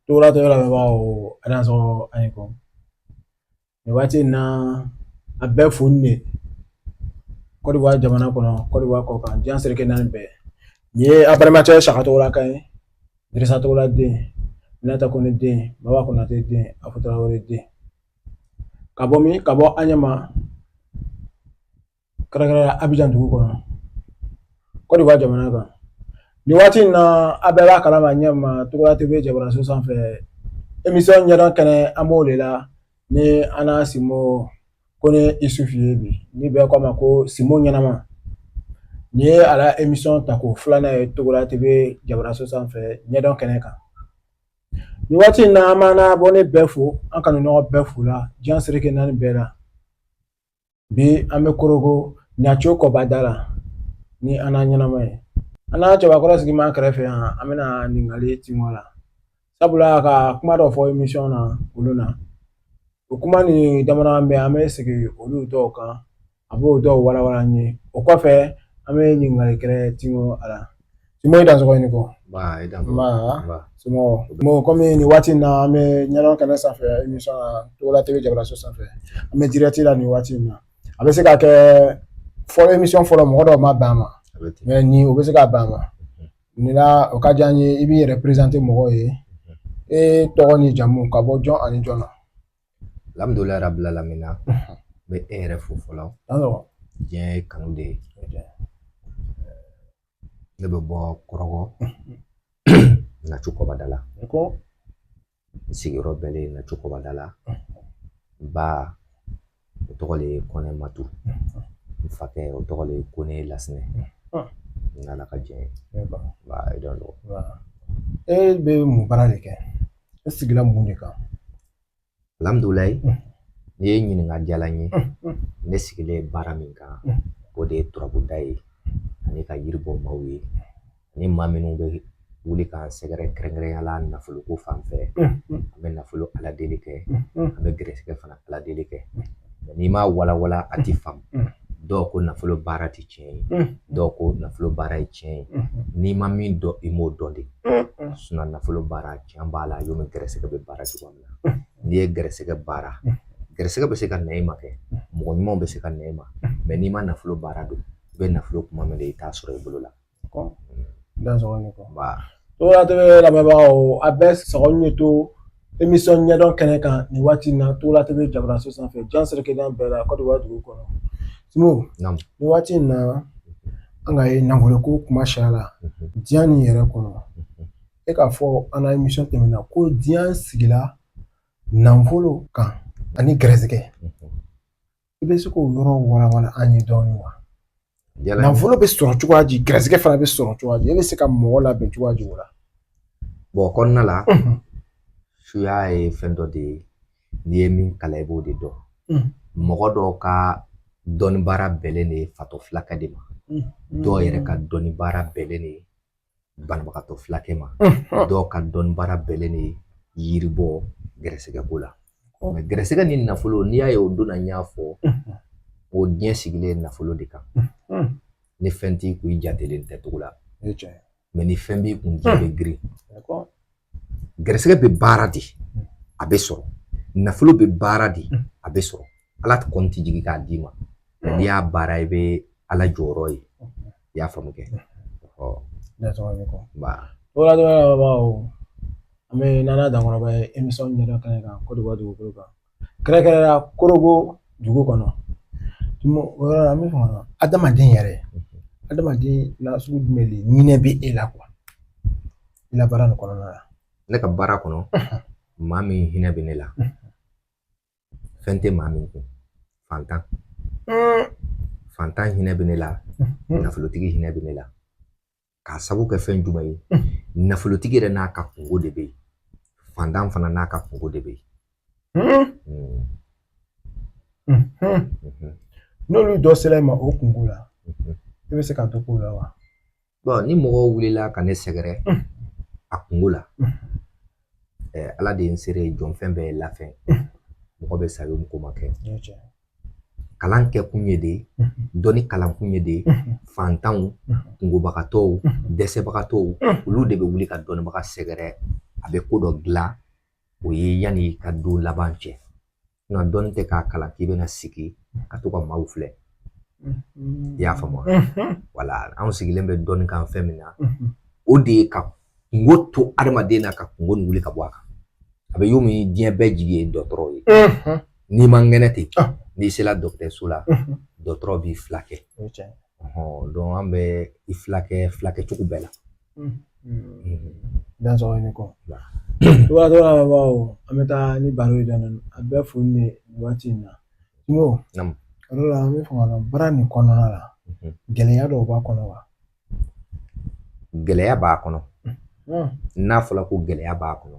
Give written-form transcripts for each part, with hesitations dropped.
Togola TV lamɛnbagaw, a dansɔgɔ a ni kɔ. Nin waati in na, a bɛɛ foni de Côte d'Ivoire jamana kɔnɔ, Côte d'Ivoire kɔ kan, diɲɛ seleke naani bɛɛ. Nin ye a balimakɛ Saka Togola kan ye, Dirisa Togola den, Minata Kone den, Baba Konate den, Afu Tarawele den. Ka bɔ min? Ka bɔ Aɲama, kɛrɛnkɛrɛnnenya Abidjan dugu kɔnɔ, Côte d'Ivoire jamana kan. Nin waati in na, a bɛɛ b'a kalama ɲɛma Togola TV jabaraso sanfɛ, émission ɲɛdɔn kɛnɛ, an b'o de la ni an n'a Simo Kone Isufu ye bi, ni bɛɛ ko a ma ko Simo ɲɛnama. Nin ye a la émission tako filanan ye Togola TV jabaraso sanfɛ, ɲɛdɔn kɛnɛ kan. Nin waati in na, an b'an abonné bɛɛ fo, an kanuɲɔgɔn bɛɛ fo la diɲɛ seleke naani bɛɛ la. Bi an bɛ Korogo Ɲaco kɔbada la ni an n'a ɲɛnama ye. An n'a cɛbakɔrɔ sigi m'an kɛrɛfɛ yan, an bɛna ɲininkali tingo la. Sabula ka kuma dɔ fɔ émission na olu na. O kuma ni damadama bɛ, an bɛ segin olu dɔw kan, a b'o dɔw walawala an ye. O kɔfɛ, an bɛ ɲininkali kɛrɛ tingo a la. Simo, i dansɔgɔ ni kɔ. Ba, i dansɔgɔ. Nba, somɔgɔw? Bon, komi nin waati in na, an bɛ ɲɛdɔn kɛnɛ sanfɛ, émission na Togola TV jabaraso sanfɛ. An bɛ direct la nin waati in na. A bɛ se ka kɛ fɔlɔ, émission fɔlɔ, mɔgɔ dɔw ma bɛn a ma. Mais nin, o bɛ se ka bɛn a ma. Nin la, o ka di an ye, i b'i yɛrɛ présenter mɔgɔw ye. E tɔgɔ ni jamu, ka bɔ jɔn ani jɔn na? Alhamdulilayi rabbil alamina. N bɛ e yɛrɛ fo fɔlɔ. Diɲɛ ye kanu de ye. Ne bɛ bɔ Kɔrɔgɔ, Nacu kɔbada la. N sigiyɔrɔ bɛnnen Nacu kɔbada la. N ba, o tɔgɔ de ye Kɔnɛ Matu. N fakɛ, o tɔgɔ de ye Kone Lasinɛ. N'Ala ka jɛn ye. Ba, i dansɔgɔ. E bɛ mun baara de kɛ? E sigila mun de kan? Alhamdulilayi, n'i ye ɲininka diyara n ye. Ne sigilen baara min kan, o de ye turabuda ye ani ka yiri bɔ maaw ye, ani maa minnu bɛ wuli k'an sɛgɛrɛ, kɛrɛnkɛrɛnnenya la nafoloko fan fɛ. An bɛ nafolo ala deli kɛ, an bɛ gɛrɛsɛgɛ fana ala deli kɛ. N'i m'a walawala, a ti faamu. Dɔw ko nafolo baara ti tiɲɛ ye, dɔw ko nafolo baara ye tiɲɛ ye. N'i ma min dɔn, i m'o dɔn de. Sinon nafolo baara, tiɲɛ b'a la. Yomi gɛrɛsɛgɛ bɛ baara cogoya min na, n'i ye gɛrɛsɛgɛ baara, gɛrɛsɛgɛ bɛ se ka na i ma kɛ, mɔgɔ ɲumanw bɛ se ka na i ma, mais n'i ma nafolo baara don, i bɛ nafolo kuma min i t'a sɔrɔ i bolo la. Dansɔgɔ ni kɔ. Togola TV lamɛnbagaw, a bɛɛ sɔgɔ ye to émission ɲɛdɔn kɛnɛ kan nin waati in na, Togola TV jabaraso sanfɛ, diɲɛ seleke naani bɛɛ la, Côte d'Ivoire dugu kɔnɔ. Simo, nin waati in na, an ka ye nafoloko kuma siya la diɲɛ nin yɛrɛ kɔnɔ. E k'a fɔ an na émission tɛmɛna ko diɲɛ sigila nafolo kan ani gɛrɛsɛgɛ. I bɛ se k'o yɔrɔ walawala an ye dɔɔnin wa? Nafolo bɛ sɔrɔ cogoya di? Gɛrɛsɛgɛ fana bɛ sɔrɔ cogoya di? E bɛ se ka mɔgɔ labɛn cogoya di o la? Bon, kɔnɔna la, suya ye fɛn dɔ de ye, n'i ye min kalan, i b'o de dɔn. Mɔgɔ dɔw ka dɔnni baara bɛnnen de ye fatɔ fulakɛ de ma, dɔw yɛrɛ ka dɔnni baara bɛnnen de ye banabagatɔ fulakɛ ma, dɔw ka dɔnni baara bɛnnen de ye yiribɔ, gɛrɛsɛgɛ ko la. Mais gɛrɛsɛgɛ ni nafolo, n'i y'a ye o donna, n y'a fɔ o diɲɛ sigilen nafolo de kan. Ni fɛn t'i kun, i jatelen tɛ togo la, mais ni fɛn b'i kun, diɲɛ bɛ girin. Gɛrɛsɛgɛ bɛ baara de, a bɛ sɔrɔ. Nafolo bɛ baara de, a bɛ sɔrɔ. Ala kɔni tɛ jigin k'a d'i ma, n'i y'a baara, i bɛ Ala jɔyɔrɔ ye. I y'a faamu kɛ? An bɛ Nana Dankɔrɔba ye émission ɲɛdɔn kɛnɛ kan, Côte d'Ivoire dugukolo kan, kɛrɛnkɛrɛnnenya Korogo dugu kɔnɔ. O yɔrɔ la, an bɛ fɛ ka adamaden yɛrɛ, adamaden na sugu jumɛn de ɲinɛ bɛ e la kuwa, i la baara nin kɔnɔna la? Ne ka baara kɔnɔ, maa min hinɛ bɛ ne la, fɛn tɛ maa min kun, fantan. Fantan hinɛ bɛ ne la, nafolotigi hinɛ bɛ ne la. K'a sabu kɛ fɛn jumɛn ye? Nafolotigi yɛrɛ n'a ka kungo de bɛ yen, fantan fana n'a ka kungo de bɛ yen. N'olu dɔ sera i ma o kungo la, i bɛ se ka dɔ k'o la wa? Bon, ni mɔgɔw wulila ka ne sɛgɛrɛ a kungo la, Ala de ye n seere ye, jɔnfɛn bɛɛ ye lafɛn, mɔgɔ bɛ sa yo ko ma kɛ. Kalan kɛ kun ye de, dɔnni kalan kun ye de, fantanw, kungobagatɔw, dɛsɛbagatɔw, olu de bɛ wuli ka dɔnnibaga sɛgɛrɛ. A bɛ ko dɔ dilan o ye yanni i ka don laban cɛ. Dɔnni tɛ k'a kalan k'i bɛna sigi ka to ka maaw filɛ. I y'a faamu? Wala anw sigilen bɛ dɔnni kan fɛn min na, o de ye ka kungo to adamaden na, ka kungo nin wuli ka bɔ a kan. A bɛ yomi diɲɛ bɛɛ jigi ye dɔgɔtɔrɔw ye. N'i ma ŋɛnɛ ten, n'i sera dɔgɔtɔrɔso la, dɔgɔtɔrɔ b'i filakɛ. Donc an bɛ i filakɛ filakɛcogo bɛɛ la. Dansɔgɔ ni kɔ. Togoda an bɛ taa ni baro ye dɔɔnin. A bɛɛ foli nin waati in na. Timo, o yɔrɔ la an bɛ fɛ ka dɔn baara nin kɔnɔna la, gɛlɛya dɔw b'a kɔnɔ wa? Gɛlɛya b'a kɔnɔ. N'a fɔra ko gɛlɛya b'a kɔnɔ,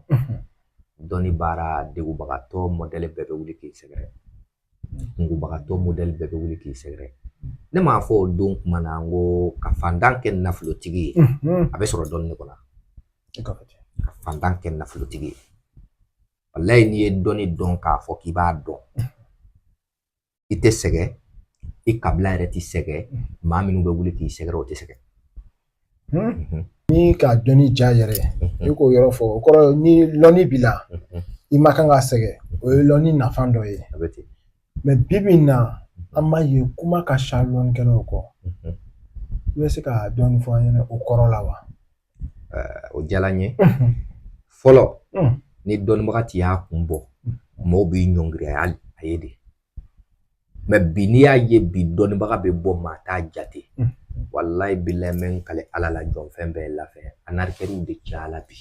dɔnni baara degunbagatɔ mɔdɛli bɛɛ bɛ wuli k'i sɛgɛrɛ, kungobagatɔ mɔdɛli bɛɛ bɛ wuli k'i sɛgɛrɛ. Ne m'a fɔ o don kuma na n ko ka fantan kɛ nafolotigi ye, a bɛ sɔrɔ dɔnni de kɔnɔ. Ka fantan kɛ nafolotigi ye, walayi, n'i ye dɔnni dɔn k'a fɔ k'i b'a dɔn, i tɛ sɛgɛn, i kabila yɛrɛ tɛ sɛgɛn, maa minnu bɛ wuli k'i sɛgɛrɛ, o tɛ sɛgɛn. Ni ka dɔnni diya yɛrɛ, i k'o yɔrɔ fɔ, o kɔrɔ ni lɔnni b'i la, i ma kan ka sɛgɛn, o ye lɔnni nafa dɔ ye. A bɛ ten. Mais bi bi in na, an b'a ye kuma ka ca lɔnnikɛlaw kɔ. I bɛ se ka dɔɔni fɔ an ɲɛna o kɔrɔ la wa? O diyara n ye. Fɔlɔ, ni dɔnnibaga ti y'a kun bɔ, mɔgɔw b'i ɲɔngiri a ye de. Mais bi, n'i y'a ye bi dɔnnibaga bɛ bɔ, maa t'a jate. Walayi bilayi, n bɛ n kale Ala la, jɔnfɛn bɛɛ lafɛn, arnaqueurw de cayala bi.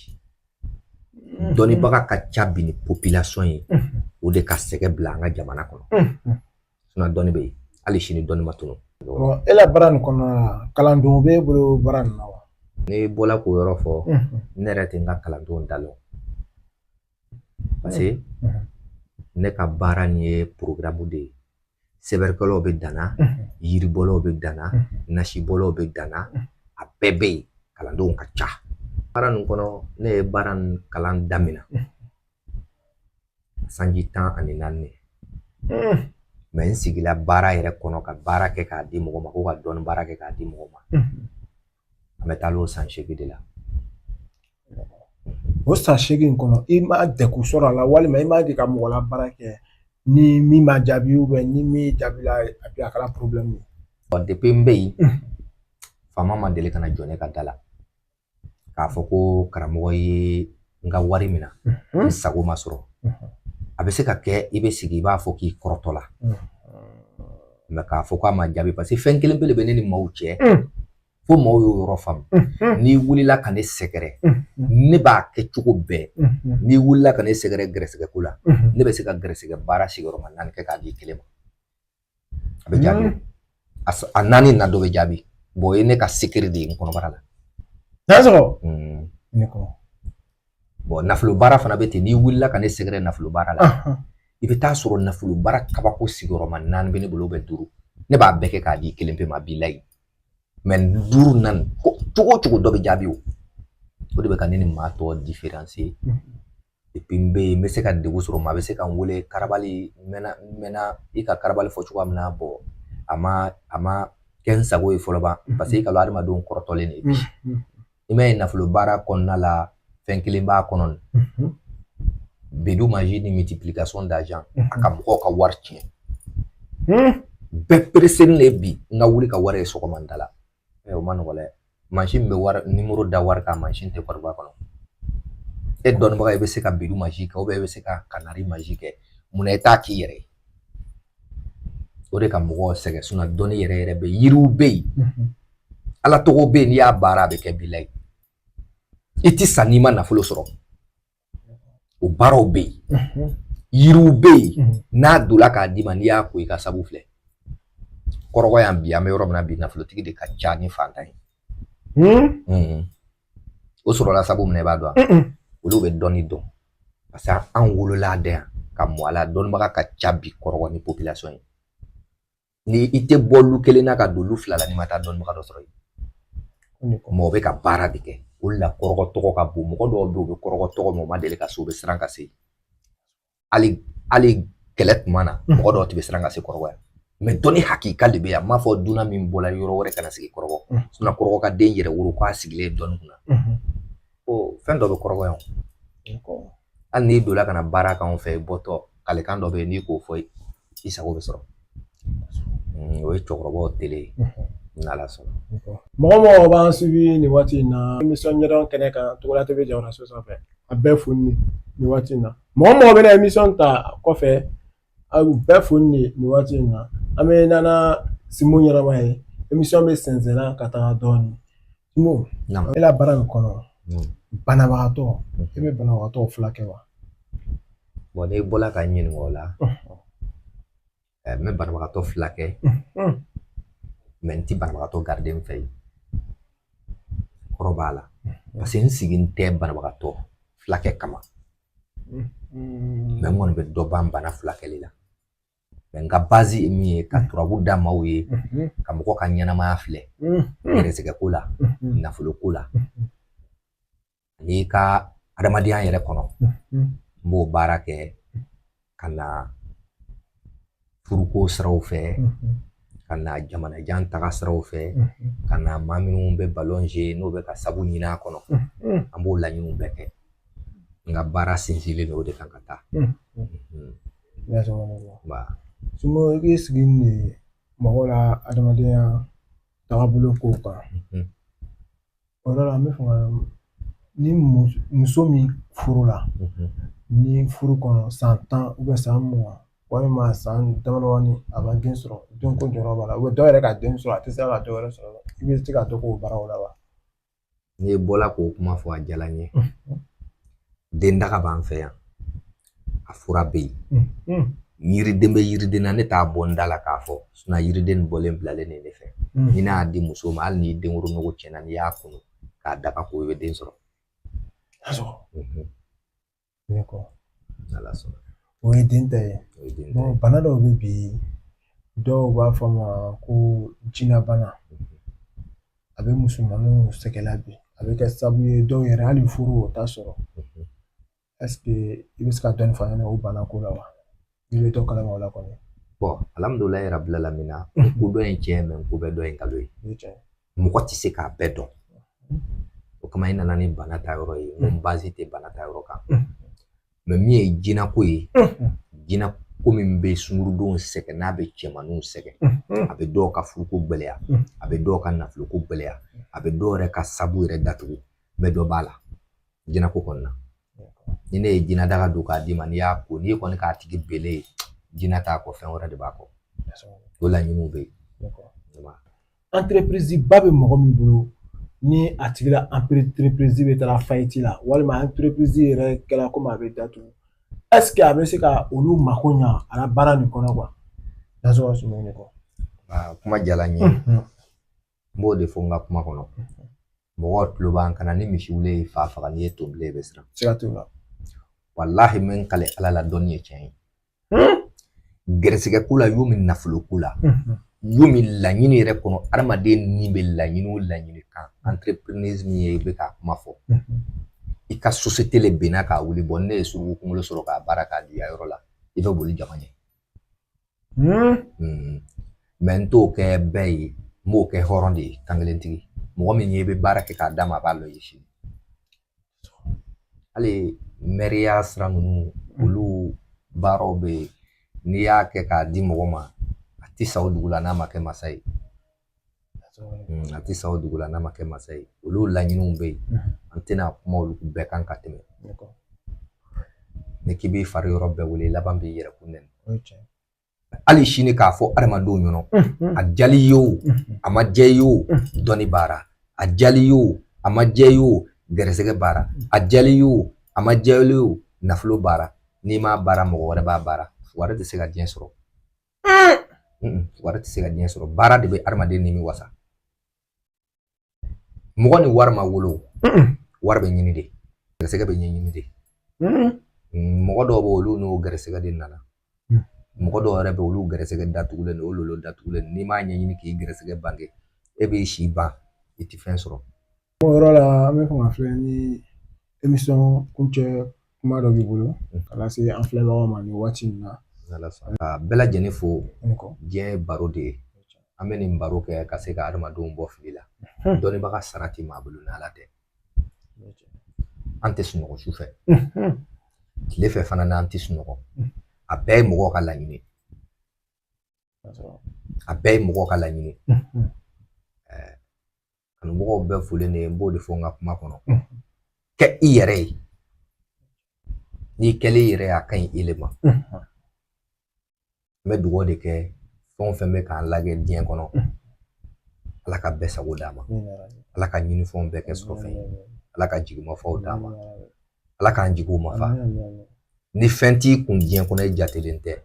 Dɔnnibaga ka ca bi ni population ye, o de ka sɛgɛ bila an ka jamana kɔnɔ. Sinon dɔnni bɛ yen, hali sini dɔnni ma tunun. E la baara nin kɔnɔna la, kalandenw b'e bolo baara nin na wa? N'i bɔla k'o yɔrɔ fɔ, ne yɛrɛ tɛ n ka kalandenw da lɔn, parce que ne ka baara nin ye programme de ye. Sɛbɛnnikɛlaw bɛ danna, yiribɔlaw bɛ danna, nasibɔlaw bɛ danna, a bɛɛ bɛ yen, kalandenw ka ca. Baara nin kɔnɔ, ne ye baara nin kalan daminɛ sanji 14, mais n sigila baara yɛrɛ kɔnɔ ka baara kɛ k'a di mɔgɔ ma, ko ka dɔnni baara kɛ k'a di mɔgɔ ma, an bɛ taa n'o san 8 de la. O san 8 in kɔnɔ, i ma degun sɔrɔ a la, walima i ma deli ka mɔgɔ la baara kɛ ni min ma jaabi, ni min jaabila a bi a kɛra problème ye? Depuis n bɛ yen, faama ma deli ka na jɔ ne ka da la k'a fɔ ko karamɔgɔ ye n ka wari minɛ, n sago ma sɔrɔ. A bɛ se ka kɛ i bɛ sigi i b'a fɔ k'i kɔrɔtɔ la, mais k'a fɔ k'a ma jaabi, parce que fɛn kelen pe de bɛ ne ni maaw cɛ, fo maaw y'o yɔrɔ faamu. N'i wulila ka ne sɛgɛrɛ, ne b'a kɛ cogo bɛɛ. N'i wulila ka ne sɛgɛrɛ gɛrɛsɛgɛ ko la, ne bɛ se ka gɛrɛsɛgɛ baara sigiyɔrɔma naani kɛ k'a di kelen ma, a bɛ jaabi. A naani na dɔ bɛ jaabi. O ye ne ka secret de ye n kɔnɔbara la. N'a sɔrɔ ne kɔ. Bon, nafolo baara fana bɛ ten. N'i wulila ka ne sɛgɛrɛ nafolo baara la, i bɛ taa sɔrɔ nafolo baara kabako sigiyɔrɔma naani bɛ ne bolo, bɛ duuru, ne b'a bɛɛ kɛ k'a di kelen pe ma, bilayi. Mais duuru naani cogo o cogo, dɔ bɛ jaabi. O de bɛ ka ne ni maa tɔ différencier. Depuis n bɛ yen, n bɛ se ka degun sɔrɔ, maa bɛ se ka n wele karabali, n mɛnna n mɛnna i ka karabali fɔ cogoya min na. Bon, a ma kɛ n sago ye fɔlɔ ban, parce que i ka dɔn adamadenw kɔrɔtɔlen de ye bi. I m'a ye, nafolo baara kɔnɔna la, fɛn kelen b'a kɔnɔ, bedu magie ni multiplication d'argent, a ka mɔgɔw ka wari tiɲɛ. Bɛɛ pereselen de bi n ka wuli ka wari ye sɔgɔma n da la. O ma nɔgɔ dɛ. Mansin min bɛ wari nimoro da wari kan, mansin tɛ wariba kɔnɔ. E dɔnnibaga, i bɛ se ka bedu magie kɛ, i bɛ se ka kanari magie kɛ, munna i t'a k'i yɛrɛ ye? O de ka mɔgɔw sɛgɛn. Sinon dɔnni yɛrɛ yɛrɛ bɛ, yiriw bɛ yen, Ala tɔgɔ bɛ yen, n'i y'a baara a bɛ kɛ bilayi, i ti sa n'i ma nafolo sɔrɔ. O baaraw bɛ yen, yiriw bɛ yen, n'a donna k'a d'i ma, n'i y'a ko i ka sabu filɛ. Kɔrɔgɔ yan bi, an bɛ yɔrɔ min na bi, nafolotigi de ka ca ni fantan ye. O sɔrɔla sabu min na, i b'a dɔn, olu bɛ dɔnni dɔn, parce que an wolola da yan ka mɔ a la. Dɔnnibaga ka ca bi kɔrɔgɔ ni population ye. Ni i tɛ bɔ lu kelen na ka don lu fila la, n'i ma taa dɔnnibaga dɔ sɔrɔ yen, mɔgɔ bɛ ka baara de kɛ. O O de la kɔrɔgɔ tɔgɔ ka bon. Mɔgɔ dɔw bɛ yen, u bɛ kɔrɔgɔ tɔgɔ mɛn, u ma deli ka se, u bɛ siran ka se. Hali kɛlɛ tuma na, mɔgɔ dɔw tun bɛ siran ka se kɔrɔgɔ yan. Mais dɔnni hakika de bɛ yan. N m'a fɔ dunan min bɔra yɔrɔ wɛrɛ ka na sigi kɔrɔgɔ. Sinon kɔrɔgɔ ka den yɛrɛ wolo k'a sigilen dɔnni kunna. Ko fɛn dɔ bɛ kɔrɔgɔ yan. Hali n'i donna ka na baara k'anw fɛ, i bɔtɔ kalekan dɔ bɛ yen, n'i k'o fɔ, i sago bɛ sɔrɔ. O ye cɛkɔrɔbaw tele ye, n'Ala sɔnna. Mɔgɔ mɔgɔ b'an suivi nin waati in na, émission ɲɛdɔn kɛnɛ kan, Togola TV jabaraso sanfɛ, a bɛɛ foli nin waati in na. Mɔgɔ mɔgɔ bɛna émission ta kɔfɛ, aw bɛɛ foli nin waati in na. An bɛ nana Sinbo ɲɛnama ye, émission bɛ sɛnsɛnna ka taga dɔɔnin. Sinbo, e la baara nin kɔnɔ, banabagatɔ, e bɛ banabagatɔw furakɛ wa? Bon, n'i bɔra ka n ɲininka o la, n bɛ banabagatɔ furakɛ, mais n ti banabagatɔ garder n fɛ yen. Kɔrɔ b'a la, parce que n sigi n tɛ banabagatɔ furakɛ kama, mais n kɔni bɛ dɔ ban bana furakɛli la. Mais n ka base ye min ye, ka turabu da maaw ye, ka mɔgɔ ka ɲɛnamaya filɛ, gɛrɛsɛgɛ ko la, nafolo ko la, ani ka adamadenya yɛrɛ kɔnɔ. N b'o baara kɛ ka na furuko siraw fɛ, ka na jamanajan taga siraw fɛ, ka na maa minnu bɛ ballon jouer, n'o bɛ ka sabu ɲini a kɔnɔ, an b'o laɲiniw bɛɛ kɛ. N ka baara sinsinlen don o de kan ka taa. Sinbo, i k'i sigi nin mɔgɔ la adamadenya tagabolo kow kan. O yɔrɔ la, n bɛ fɛ ka ni muso min furula, ni furu kɔnɔ san 10, san 20, walima san damadɔni, a ma den sɔrɔ, denko jɔyɔrɔ b'a la, dɔw yɛrɛ ka den sɔrɔ, a tɛ se ka dɔ wɛrɛ sɔrɔ, i bɛ se ka dɔ k'o baaraw la wa? N'i bɔla k'o kuma fɔ, a diyara n ye. Den daga b'an fɛ yan, a fura bɛ yen. Yiriden bɛ yiriden na, ne t'a bɔ n da la k'a fɔ, yiriden bɔlen bilalen de ne fɛ. Ni ne y'a di muso ma, hali ni den wolonugu tiɲɛna, n'i y'a kunu k'a daga ko, i bɛ den sɔrɔ. Ala sɔnna. O ye den ta ye. Bana dɔw bɛ bi, dɔw b'a fɔ a ma ko jinɛbana, a bɛ musomaninw sɛgɛnla bi, a bɛ kɛ sababu ye dɔw yɛrɛ hali furu o t'a sɔrɔ. I bɛ se ka dɔɔnin fɔ an ɲɛna o bana ko la wa? N'i bɛ dɔ kalama o la kɔni. Alhamdulilayi rabil alamina, ko dɔ in tiɲɛ, mais ko bɛɛ dɔ in nkalon ye. Mɔgɔ tɛ se k'a bɛɛ dɔn. O kama i nana ni bana ta yɔrɔ ye, n ko base tɛ bana ta yɔrɔ kan. Mais min ye jinɛko ye, jinɛko min bɛ sunkurudenw sɛgɛn, n'a bɛ cɛmaninw sɛgɛn, a bɛ dɔw ka furuko gɛlɛya, a bɛ dɔw ka nafoloko gɛlɛya, a bɛ dɔw yɛrɛ ka sabu yɛrɛ datugu. N bɛ dɔ b'a la jinɛko kɔni na. Ni ne ye jinɛ daga don k'a d'i ma, n'i y'a ko, n'i kɔni k'a tigi bele ye, jinɛ t'a kɔ, fɛn wɛrɛ de b'a kɔ. O laɲiniw bɛ yen. Entreprise ba bɛ mɔgɔ min bolo, ni a tigi la entreprise bɛ taara faillite la, walima entreprise yɛrɛ kɛra komi a bɛ datugu, est ce que a bɛ se ka olu mako ɲa a la baara nin kɔnɔ quoi? Nasɔngɔ sumɛn de kɔ? Kuma diyara n ye. N b'o de fɔ n ka kuma kɔnɔ. Mɔgɔw tulo b'an kana ni misi wuli ye fa faga, n'i ye to bilen, i bɛ siran. Siga t'o la. Walahi, n bɛ n kale Ala la, dɔnni ye tiɲɛ ye. Gɛrɛsɛgɛ ko la, y'o min nafolo ko la, y'o min laɲini yɛrɛ kɔnɔ, adamaden ni bɛ laɲini o laɲini kan, entrepreneur min ye, i bɛ k'a kuma fɔ, i ka société le benna k'a wuli. Bɔn, ne ye suruku kunkolo sɔrɔ k'a baara k'a di a yɔrɔ la, i bɛ boli jama ɲɛ. Mais n t'o kɛ bɛɛ ye, n b'o kɛ hɔrɔn de ye, kankelentigi, mɔgɔ min ye i bɛ baara kɛ k'a d'a ma, a b'a lɔ i ye sini. Hali mɛriya sira ninnu, olu baaraw bɛ yen, n'i y'a kɛ k'a di mɔgɔ ma, a tɛ sa o dugu la n'a ma kɛ masa ye. A tɛ sa o dugu la n'a ma kɛ masa ye. Olu laɲiniw bɛ yen, an tɛna kuma olu bɛɛ kan ka tɛmɛ. Ni k'i b'i fari yɔrɔ bɛɛ wele, laban b'i yɛrɛ kun nɛni. Hali sini k'a fɔ adamadenw ɲɛna, a jali ye o, a ma diya i ye o, dɔnni baara, a jali ye o, a ma diya i ye o, gɛrɛsɛgɛ baara, a jali ye o, a ma diya i ye o, nafolo baara. N'i m'a baara, mɔgɔ wɛrɛ b'a baara. Wari tɛ se ka diɲɛ sɔrɔ. Wari tɛ se ka diɲɛ sɔrɔ. Baara de bɛ adamaden nimi wasa. Mɔgɔ ni wari ma wolo, wari bɛ ɲini de, gɛrɛsɛgɛ bɛ ɲɛɲini de. Mɔgɔ dɔw bɛ, olu n'o gɛrɛsɛgɛ de nana. Mɔgɔ dɔw yɛrɛ bɛ, olu gɛrɛsɛgɛ datugulen don, olu datugulen. N'i m'a ɲɛɲini k'i gɛrɛsɛgɛ bange, e b'i si ban, i tɛ fɛn sɔrɔ. O yɔrɔ la, an bɛ fɛ ka filɛ ni émission kuncɛ kuma dɔ b'i bolo ka lase an filɛbagaw ma nin waati in na. Ka bɛɛ lajɛlen fo. Diɲɛ ye baro de ye, an bɛ nin baro kɛ ka se ka adamadenw bɔ fili la. Dɔnnibaga sara tɛ maa bolo ni Ala tɛ. An tɛ sunɔgɔ su fɛ, tile fɛ fana n'an tɛ sunɔgɔ. A bɛɛ ye mɔgɔw ka laɲini, a bɛɛ ye mɔgɔw ka laɲini. Kanubagaw bɛɛ folen de ye. N b'o de fɔ n ka kuma kɔnɔ: kɛ i yɛrɛ ye. N'i kɛlen i yɛrɛ ye, a ka ɲi i le ma. N bɛ dugawu de kɛ, fɛn o fɛn bɛ k'an lajɛ diɲɛ kɔnɔ, Ala ka bɛɛ sago d'a ma, Ala ka ɲinifɛnw bɛɛ kɛ sɔrɔ fɛn ye, Ala ka jigimafaw d'a ma, Ala k'an jigiw ma fa. Ni fɛn t'i kun diɲɛ kɔnɔ, e jatelen tɛ.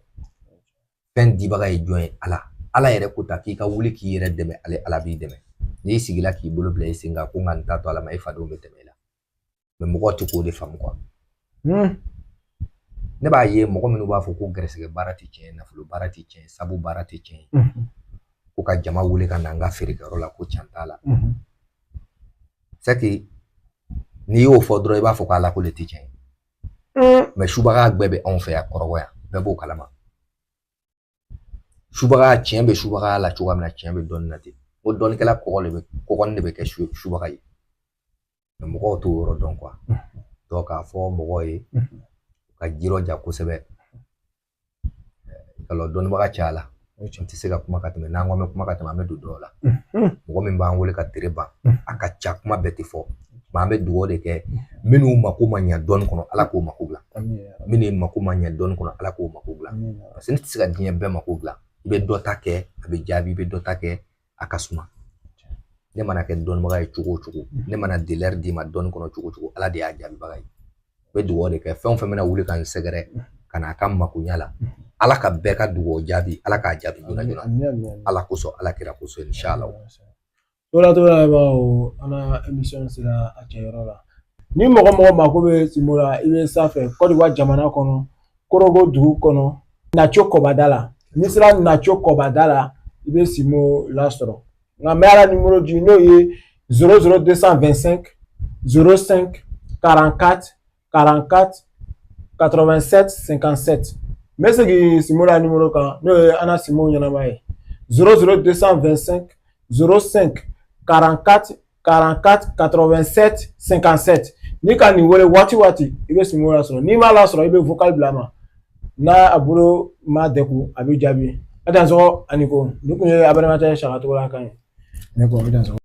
Fɛn dibaga ye jɔn ye? Ala. Ala yɛrɛ ko ta k'i ka wuli k'i yɛrɛ dɛmɛ, ale Ala b'i dɛmɛ. N'i sigila k'i bolo bila i sen kan ko n ka n ta to Ala ma, i fadenw bɛ tɛmɛ i la. Mɛ mɔgɔw tɛ k'o de faamu. Ne b'a ye mɔgɔ minnu b'a fɔ ko gɛrɛsɛgɛ baara tɛ tiɲɛ ye, nafolo baara tɛ tiɲɛ ye, sabu baara tɛ tiɲɛ ye, ko ka jama wele ka na n ka feerekɛyɔrɔ la, ko can t'a la. C'est que n'i y'o fɔ dɔrɔn, i b'a fɔ ko Ala ko de tɛ tiɲɛ ye. Mɛ subaga gbɛ bɛ anw fɛ yan kɔrɔbɔ yan, bɛɛ b'o kalama. Subaga, tiɲɛ bɛ subaga la cogoya min na, tiɲɛ bɛ dɔnni na ten. Ko dɔnnikɛla kɔgɔ de bɛ kɔgɔni de bɛ kɛ subaga ye. Mɛ mɔgɔw t'o yɔrɔ dɔn. Donc k'a fɔ mɔgɔw ye u ka jirɔja kosɛbɛ. Kalɔ dɔnnibaga caya la, n tɛ se ka kuma ka tɛmɛ. N'an ko an bɛ kuma ka tɛmɛ, an bɛ don dɔw la. Mɔgɔ min b'an wele ka tere ban, a ka ca, kuma bɛɛ tɛ fɔ. Mɛ an bɛ dugawu de kɛ, minnu mako ma ɲɛ dɔɔni kɔnɔ, Ala k'o mako dilan. Minnu mako ma ɲɛ dɔɔni kɔnɔ, Ala k'o mako dilan. Parce que ne tɛ se ka diɲɛ bɛɛ mako dilan. I bɛ dɔ ta kɛ, a bɛ jaabi, i bɛ dɔ ta kɛ, a ka suma. Ne mana kɛ dɔnnibaga ye cogo o cogo, ne mana delɛri d'i ma dɔɔni kɔnɔ cogo o cogo, Ala de y'a jaabibaga ye. N bɛ dugawu de kɛ, fɛn o fɛn bɛna wuli ka n sɛgɛrɛ ka n'a ka makoɲa la, Ala ka bɛɛ ka dugawu jaabi, Ala k'a jaabi joona joona, Ala kosɔn, Ala kira kosɔn, inshallah. Tola tola bawo, an ka émission sera a cɛyɔrɔ la. Ni mɔgɔ mɔgɔ mako bɛ Simo la, i bɛ sanfɛ Côte d'Ivoire jamana kɔnɔ, Korogo dugu kɔnɔ, Naco kɔbada la. N'i sera Naco kɔbada la, i bɛ Simo lasɔrɔ. Nka n bɛ ala numéro di, n'o ye 00 225 05 44 44 87 57. N bɛ segin Simo la numéro kan, n'o ye an na Simo ɲɛnama ye: 00 225 05 44 44 87 57. N'i ka nin wele waati o waati, i bɛ Simo lasɔrɔ. N'i m'a lasɔrɔ, i bɛ vocal bila a ma. N'a a bolo ma degun, a b'i jaabi. A dansɔgɔ ani ko nin kun ye a balimakɛ Saka Togola kan ye. Ne ko a bɛ dansɔgɔ.